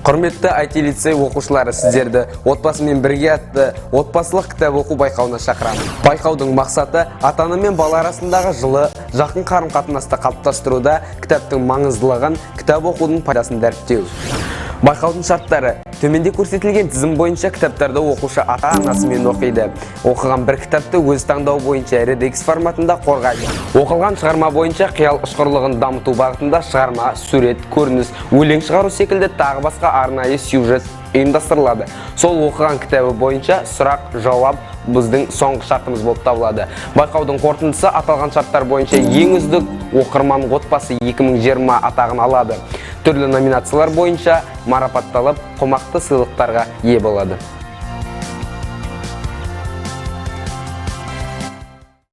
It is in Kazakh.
Құрметті IT лицей оқушылары, сіздерді «Отбасымен бірге» атты отбасылық кітап оқу байқауына шақырамын. Байқаудың мақсаты – ата ана мен бала арасындағы жылы, жақын қарым қатынасты қалыптастыруда кітаптың маңыздылығын, кітап оқудың пайдасын дәріптеу. Байқаудың шарттары: төменде көрсетілген тізім бойынша кітаптарды оқушы ата анасымен оқиды. Оқыған бір кітапты өз таңдауы бойынша RDX форматында қорғайды. Оқылған шығарма бойынша қиял ұшқырлығын дамыту бағытында шығарма, сурет, көрініс, өлең шығару секілді тағы басқа арнайы сюжет ұйымдастырылады. Сол оқыған кітабы бойынша сұрақ жауап біздің соңғы шартымыз болып табылады. Байқаудың қорытындысы: аталған шарттар бойынша ең үздік оқырман отбасы 2020 атағын алады. Түрлі номинациялар бойынша марапатталып, қомақты сыйлықтарға ие болады.